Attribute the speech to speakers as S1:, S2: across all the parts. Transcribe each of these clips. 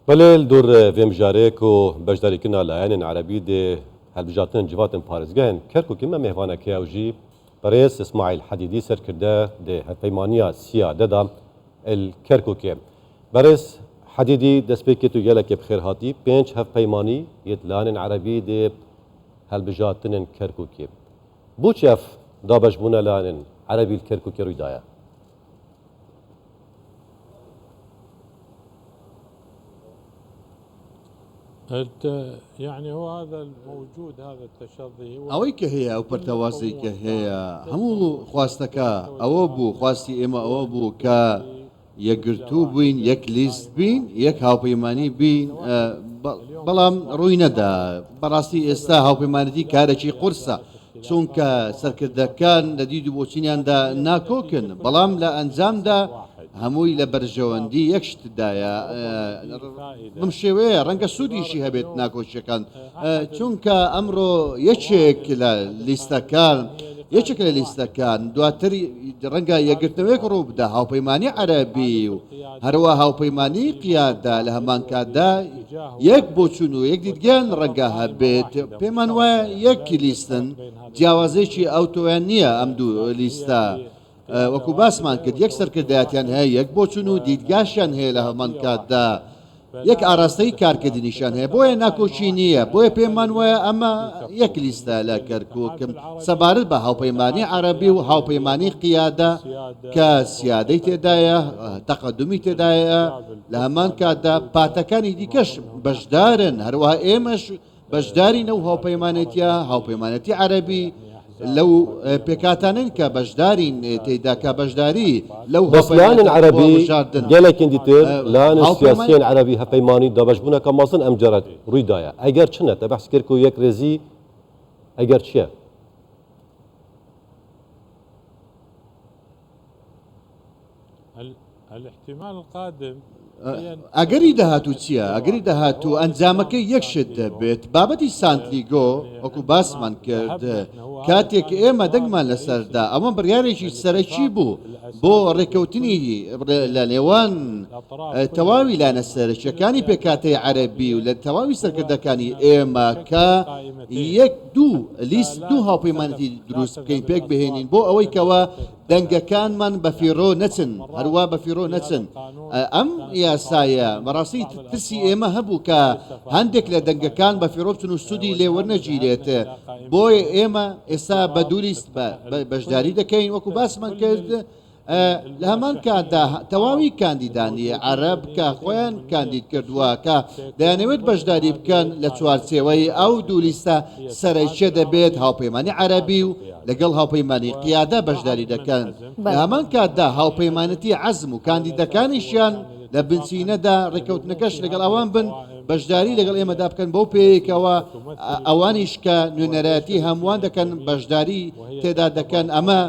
S1: Belê li dor vê mijarê ku beşdarîkirina layenên erebî dê hilbijartinên civatên parêzgehên Kerkûkê me mêvanek heye ew jî Birêz Îsmaîl Hedîdî serkirde di hevpeymaniya Siyade de li Kerkûkê. Birêz Hedîdî destpêkê tu gelekê bi xêr hatî. Pênc hevpeymanî yê di layenên erebî dê hilbijartinên Kerkûkê. Boçî ev dabeşbûna layenên erebî li Kerkûkê rûy daye?
S2: ئەوەی کە هەیە ئەو پەرتەوازەی کە هەیە هەموو خواستەکە ئەوە بوو خواستی ئێمە ئەوە بوو کە یەکگرتوو بووین یەک لیست بین یەک هاوپەیمانی بین بەڵام ڕووی نەدا بەڕاستی ئێستا هاوپەیمانەتی کارێکی قورسە چونکە سەرکردەکان لە دید و بۆچینیاندا ناکۆکن، بەڵام لە ئەنجامدا هەمووی لە بەرژەوەندی یەک شتدایە، بەم شێوەیە ڕەنگە سوودیشی هەبێت ناکۆکییەکان، چونکە ئەمڕۆ یەکێک لە لیستەکان یەکێک لە لیستەکان دواتر ڕەنگە یەکگرتنەوەیەک ڕووبدا، هاوپەیمانی عەرەبی و هەروە هاوپەیمانی قیادە لە هەمان کاتدا یەک بۆچوون و یەک دیدگایان ڕەنگە هەبێت، پێمان وایە یەک لیستن، جیاوازییەکی ئەوتۆیان نییە ئەم دوو لیستە، وەکو باسمان کرد یەک سەرکردایەتیان هەیە، یەک بۆچوون و دیدگاشیان هەیە لە هەمان کاتدا یەک ئاراستەی کارکردنیشیان هەیە، بۆیە ناکۆکی نییە، بۆیە پێمان وایە ئەمە یەک لیستە لە کەرکوک سەبارەت بە هاوپەیمانی عەرەبی و هاوپەیمانی قیادە کە سیادەی تێدایە، تەقەدومی تێدایە، لە هەمان کاتدا پارتەکانی دیکەش بەشدارن، هەروەها ئێمەش بەشدارین لەو هاوپەیمانێتیە، هاوپەیمانێتی عەرەبی لەو پێکهاتانەن کە بەشدارین تێیدا کە بەشداری لەو
S1: بەس لایەنên
S2: هاوپەیمانێتیە بۆ
S1: عەرەبی
S2: هەڵبژاردن
S1: gelekên dîtir لایەنên
S2: هاوپەیمان
S1: siyasiyên عەرەبی hevpeymanî dabeşbûneke mezin em care rûy daye. Eger çi ne? Te behs kir ku yekrêzî eger çi ye?
S2: ئەگەری داهاتوو چییە؟ ئەگەری داهاتوو ئەنجامەکەی یەک شت دەبێت. بابەتی سانتلیگۆ وەکو باسمان کرد کاتێک ئێمە دەنگمان لەسەر دا ئەوە بڕیارێکی سەرەکی بوو بۆ ڕێککەوتنی لە نێوان تەواوی لایەنە سەرەکییەکانی پێکهاتەی عەرەبی و لە تەواوی سەرکردەکانی ئێمە کە یەک دوو لیست دوو هاوپەیمانێتی دروست بکەین پێک بهێنین بۆ ئەوەی کەوا دەنگەکانمان بەفیڕۆ نەچن، هەروا بەفیڕۆ نەچن. ئەم یاسایە بەڕاستی ترسی ئێمە هەبوو کە هەندێک لە دەنگەکان بەفیڕۆ بچن و سوودی لێ وەرنەگیرێت، بۆیە ئێمە ئێستا بە دوو لیست بەشداری دەکەین وەکو باسمان کرد. لە هەمان کاتدا تەواوی کاندیدانی عەرەب کە خۆیان کاندید کردووە کە دەیانەوێت بەشداری بکەن لە چوارچێوەی ئەو دوو لیستە سەرەکیە دەبێت هاوپەیمانی عەرەبی و لەگەڵ هاوپەیمانی قیادە بەشداری دەکەن، لە هەمان کاتدا هاوپەیمانێتی عەزم و کاندیدەکانیشیان لە بنچینەدا ڕێککەوتنەکەش لەگەڵ ئەوان بن بەشداری لەگەڵ ئێمەدا بکەن بەو پێیەی کەوا ئەوانیش کە نوێنەرایەتی هەمووان دەکەن بەشداری تێدا دەکەن ئەمە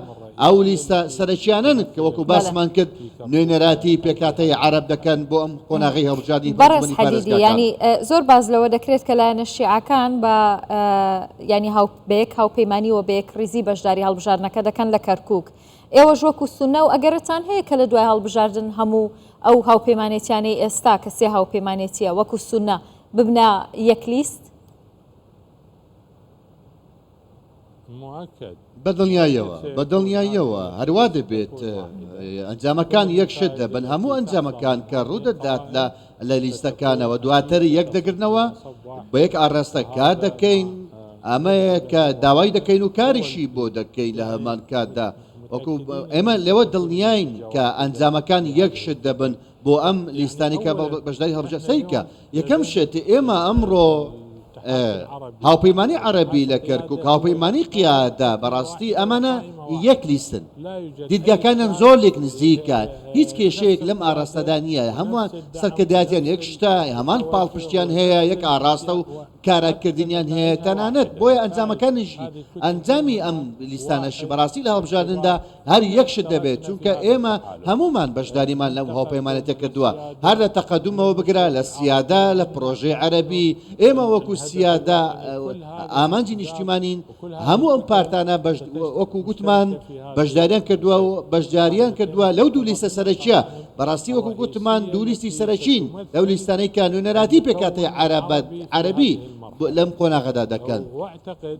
S2: ئەو لیستە سەرەکیانەن کە وەکو باسمان کرد نوێنەراتی پێکهاتەی عەرەب دەکەن بۆ ئەم قۆناغەی هەڵبژاردنی
S3: بەڕێز
S2: پەرلەمانی
S3: حەدیدی
S2: پارێزگاکان.
S3: یانی زۆر باس لەوە دەکرێت کە لایەنە شیعەکان بە یانی هاو بە یەک هاوپەیمانی و بە یەکڕیزی بەشداری هەڵبژاردنەکە دەکەن لە کەرکووک. ئێوەش وەکو سوننە و ئەگەرتان هەیە کە لە دوای هەڵبژاردن هەموو ئەو هاوپەیمانێتیانەی ئێستا کە سێ هاوپەیمانێتییە وەکو سوننە ببنە یەک لیست؟
S2: بە دڵنیاییەوە، بە دڵنیاییەوە هەروا دەبێت، ئەنجامەکان یەک شت دەبن، هەموو ئەنجامەکان کە ڕوودەدات لە لە لیستەکانەوە دواتر یەک دەگرنەوە، بە یەک ئاڕاستە کار دەکەین، ئەمەیە کە داوای دەکەین و کاریشی بۆ دەکەین لە هەمان کاتدا، وەکو ئێمە لەوە دڵنیاین کە ئەنجامەکان یەک شت دەبن بۆ ئەم لیستانەی کە بەشداری هەڵبژاردن، سەیرکە یەکەم شت ئێمە ئەمڕۆ هاوپەیمانی عەرەبی لە کەرکوک، هاوپەیمانی قیادە، بەڕاستی ئەمانە یەک لیستن، دیدگاکانیان زۆر لێک نزیکە، هیچ کێشەیەک لەم ئاراستەدا نییە، هەمووان سەرکردایەتیان یەک شتە، هەمان پاڵپشتیان هەیە، یەک ئاراستە و کاراکردنیان هەیە، تەنانەت بۆیە ئەنجامەکانیشی ئەنجامی ئەم لیستانەش بەڕاستی لە هەڵبژاردندا هەر یەک شت دەبێت، چونکە ئێمە هەموومان بەشداریمان لەم هاوپەیمانێتیە کردووە، هەر لە تەقەدومەوە بگرە، لە سیادە، لە پرۆژەی عەرەبی، ئێمە وەکو. سیادە ئامانجی نیشتیمانین، هەموو ئەم پارتانە وەکو گوتمان بەشداریان کردووە و بەشداریان کردووە لەو دوو لیستە سەرەکیە، بەڕاستی وەکو گوتمان دوو لیستی سەرەکین لەو لیستانەی کە نوێنەراتی پێکهاتەی عەرەبی لەم قۆناغەدا دەکەن.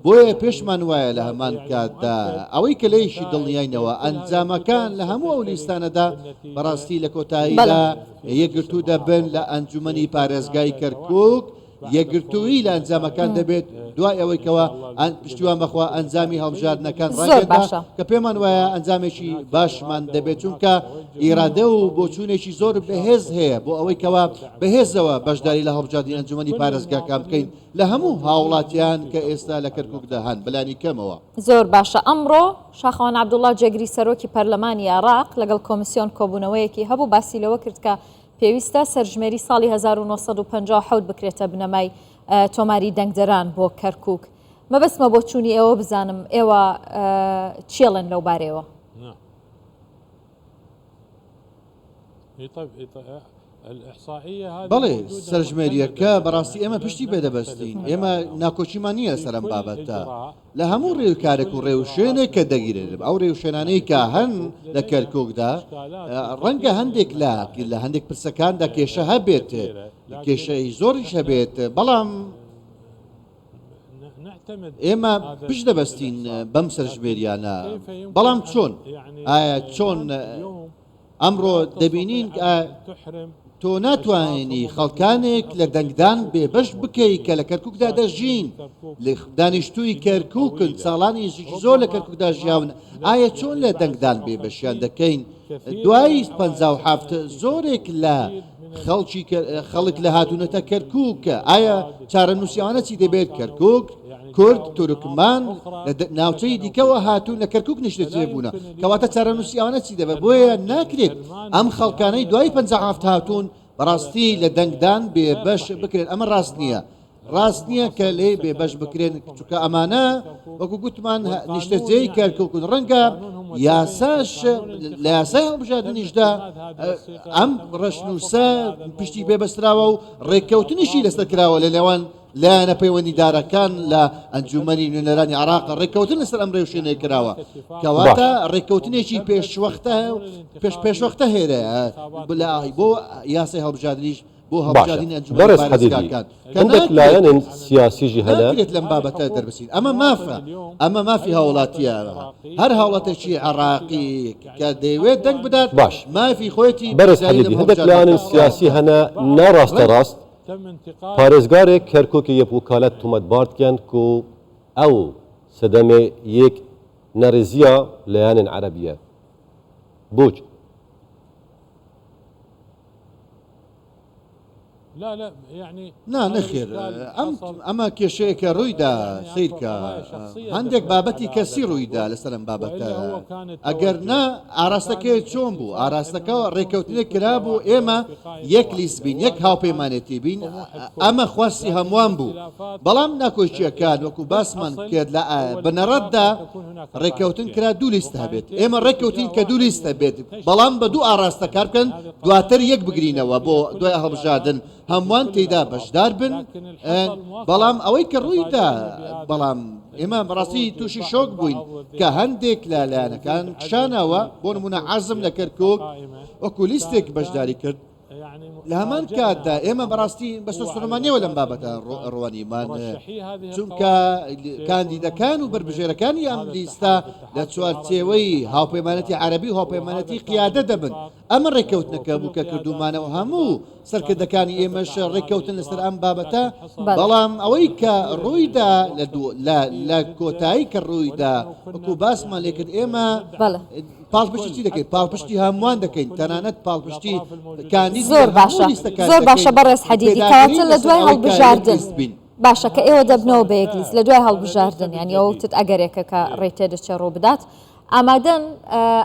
S2: بۆیە پێشمان وایە لە هەمان کاتدا ئەوەی کە لێیشی دڵنیاینەوە ئەنجامەکان لە هەموو ئەو لیستانەدا بەڕاستی لە کۆتاییدا یەکگرتوو دەبن لە ئەنجومەنی پارێزگای کەرکوک، یەکگرتوویی لە ئەنجامەکان دەبێت دوای ئەوەی کەوا پشتیوان بەخوا ئەنجامی هەڵبژاردنەکان ڕاگەیەندرا کە پێمان وایە ئەنجامێکی باشمان دەبێت چونکە ئیرادە و بۆچوونێکی زۆر بەهێز هەیە بۆ ئەوەی کەوا بەهێزەوە بەشداری لە هەڵبژاردنی ئەنجومەنی پارێزگاکان بکەین لە هەموو هاوڵاتیان کە ئێستا لە کەرکوکدا هەن بەلانی کەمەوە.
S3: زۆر باشە ئەمڕۆ شاخەوان عەبدوڵا جێگری سەرۆکی پەرلەمانی عێراق لەگەڵ کۆمسیۆن کۆبوونەوەیەکی هەبوو باسی لەوە کرد کە پێویستە سەرژمێری ساڵی 1957 بکرێتە بنەمای تۆماری دەنگدەران بۆ کەرکوک. مەبەستمە بۆچوونی ئێوە بزانم ئێوە چیڵێن لەو بارەیەوە؟
S2: بەڵێ سەرژمێرییەکە بەڕاستی ئێمە پشتی پێ دەبەستین، ئێمە ناکۆکیمان نییە لەسەر ئەم بابەتە، لە هەموو ڕێوکارێک و ڕێوشوێنێک کە دەگیرێن، ئەو ڕێوشوێنانەی کە هەن لە کەرکووکدا، ڕەنگە هەندێک لە لە هەندێک پرسەکاندا کێشە هەبێت، کێشەی زۆریش هەبێت، بەڵام ئێمە پشت دەبەستین بەم سەرژمێرییانە، بەڵام چۆن؟ ئایا چۆن؟ ئەمڕۆ دەبینین تۆ ناتوانی خەڵکانێک لە دەنگدان بێبەش بکەی کە لە کەرکوکدا دەژین، دانیشتووی کەرکوکن، ساڵانی زۆر لە کەرکوکدا ژیاون، ئایا چۆن لە دەنگدان بێبەشیان دەکەین؟ دوای 57 زۆرێک لە خەڵکی خەڵک لە هاتوونەتە کەرکوک، ئایا چارەنووسی ئەوانە چی دەبێت؟ کەرکوک کورد، تورکمان لە ناوچەی دیکەوە هاتوون لە کەرکوک نیشتەجێ بوونە، کەواتە چارەنووسی ئەوانە چی دەبێت؟ بۆیە ناکرێت ئەم خەڵکانەی دوای 57 هاتوون بەڕاستی لە دەنگدان بێبەش بکرێن، ئەمە ڕاست نییە. ڕاست نییە کە لێی بێبەش بکرێن، چونکە ئەمانە وەکو گوتمان نیشتەجێی کەرکوکن، ڕەنگە یاساش لە یاسای هەڵبژاردنیشدا ئەم ڕەشنووسە پشتی پێ بەستراوە و ڕێککەوتنیشی لەسەر کراوە لە نێوان لایەنە پەیوەندیدارەکان لە ئەنجوومەنی نوێنەرانی عێراق ڕێککەوتن لەسەر ئەم ڕێوشوێنەیە کراوە، کەواتە ڕێککەوتنێکی پێشوەختە پێش پێشوەختە هەیە بۆ یاسای هەڵبژاردنیش بۆ هەڵبژاردنی ئەنجوومەنی
S1: بەڕێز حەدیدی،
S2: پارێزگاکان کە
S1: هەندێک
S2: ناکرێت
S1: لایەنên سیاسی ژی هەنە.
S2: ناکرێت لەم بابەتە دەربچین، ئەمە مافە، ئەمە مافی هاوڵاتییە، هەر هاوڵاتێکی عێراقی کە دەیەوێت دەنگ بدات
S1: باش.
S2: مافی خۆیەتی
S1: بەڕێز
S2: بەشداری لەم
S1: حەدیدی، هەندێک
S2: هەڵبژاردنە
S1: لایەنên
S2: بکات.
S1: سیاسی هەنە ناڕاستەڕاست پارێزگارێ کەرکوکê یە bi wekalet tometbar dikin ku ew sedemê yek nerêziya layanên erebî ye. Boç.
S2: نا نەخێر ئەم ئەمە کێشەیەکە ڕوویدا سەیرکە هەندێک بابەتی کەسی ڕوویدا لەسەر ئەم بابەتە ئەگەر نا ئاراستەکەی چۆن بوو ئاراستەکە ڕێککەوتنێک کرابوو ئێمە یەک لیست بین یەک هاوپەیمانێتی بین ئەمە خواستی هەمووان بوو بەڵام ناکۆکییەکان وەکو باسمان کرد لە بنەڕەتدا ڕێککەوتن کرا دوو لیست هەبێت ئێمە ڕێککەوتین کە دوو لیست هەبێت بەڵام بە دوو ئاراستە کار بکەن دواتر یەک بگرینەوە بۆ دوای هەڵبژاردن هەمووان تێیدا بەشدار بن بەڵام ئەوەی کە ڕوویدا بەڵام ئێمە بەڕاستی تووشی شۆک بووین کە هەندێک لە لایەنەکان کشانەوە بۆ نمونە عەزم لە کەرکک وەکو لیستێک بەشداری کرد لە هەمان کاتدا ئێمە بەڕاستی بە سەرسوڕمانیەوە لەم بابەتە ڕوانیمان چونکە کاندیدەکان و بەربژێرەکانی ئەم لیستە لە چوارچێوەی هاوپەیمانەتی عەرەبی و هاوپەیمانەتی قیادە دەبن ئەمە ڕێککەوتنەکە بوو کە کردوومانەوە هەموو سەرکردەکانی ئێمەش ڕێککەوتن لەسەر ئەم بابەتە بەڵام ئەوەی کە ڕوویدا لە کۆتایی کە ڕوویدا وەکو باسمان لێکرد ئێمە پاڵپشتی چی دەکەین؟ پاڵپشتی هەمووان دەکەین، تەنانەت پاڵپشتی کاندیدی
S3: زۆر
S2: هەموو
S3: باشە
S2: لیستەکان
S3: زۆر باشە
S2: دەکەین،
S3: بەڕێز حەدیدی
S2: پێداگرین
S3: کەواتە لە
S2: لەسەر
S3: دوای
S2: ئەوەی کە یەک
S3: هەڵبژاردن
S2: لیست بین.
S3: باشە کە ئێوە دەبنەوە بە یەک لیست لە دوای هەڵبژاردن یانی ئەوە وتت ئەگەرێکە کە ڕێی تێدەچێ ڕوو بدات ئامادەن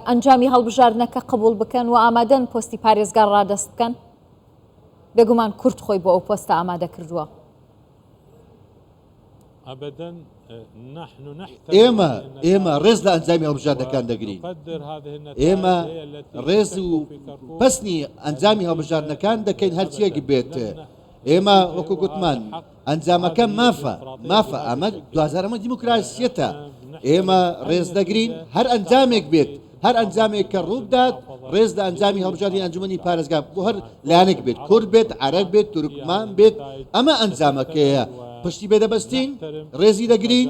S3: ئەنجامی هەڵبژاردنەکە قبوڵ بکەن و ئامادەن پۆستی پارێزگار ڕادەست بکەن؟ بێگومان کورد خۆی بۆ ئەو پۆستە ئامادە کردووە.
S2: ئێمە ئێمە ڕێز لە ئەنجامی هەڵبژاردنەکان دەگرین. ئێمە ڕێز و پەسنی ئەنجامی هەڵبژاردنەکان دەکەین هەرچیەک بێت. ئێمە وەکو گوتمان ئەنجامەکە مافە، مافە، ئەمە دواجار ئەمە دیموکراسیەتە، ئێمە ڕێز دەگرین هەر ئەنجامێک بێت، هەر ئەنجامێک کە ڕووبدات ڕێز لە ئەنجامی هەڵبژاردنی ئەنجومەنی پارێزگا بۆ هەر لایەنێک بێت، کورد بێت، عەرەب بێت، تورکمان بێت، ئەمە ئەنجامەکەیە، پشتی پێ دەبەستین، ڕێزی دەگرین.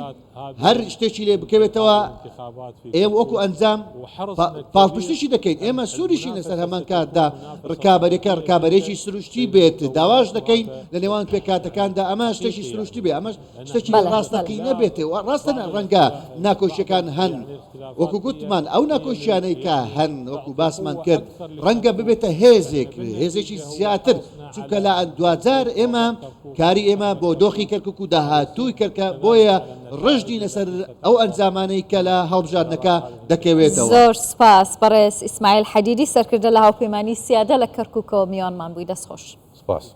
S2: هەر شتێکی لێ بکەوێتەوە ئێمە وەکو ئەنجام پاڵپشتیشی دەکەین ئێمە سووریشین لەسەر هەمان کاتدا ڕکابەرەکە ڕکابەرێکی سروشتی بێت داواش دەکەین لە نێوان پێکاتەکاندا ئەمە شتێکی سروشتی بێ ئەمەش شتێکی ڕاستەقینە بێت و ڕاستە ڕەنگە ناکۆشیەکان هەن وەکو گوتمان ئەو ناکۆشیانەی کە هەن وەکو باسمان کرد ڕەنگە ببێتە هێزێک هێزێکی زیاتر چونکە لە دواجار ئێمە کاری ئێمە بۆ دۆخی کەرکوک و داهاتووی کەرکە بۆیە ڕژدین لەسەر ئەو ئەنجامانەی کە لە هەڵبژاردنەکە دەکەوێتەوە.
S3: زۆر سوپاس بەڕێز ئیسماعیل حەدیدی سەرکردە لە هاوپەیمانی سیادە لە کەرکوکەوە میوانمان بووی دەست خۆش.
S1: سپاس.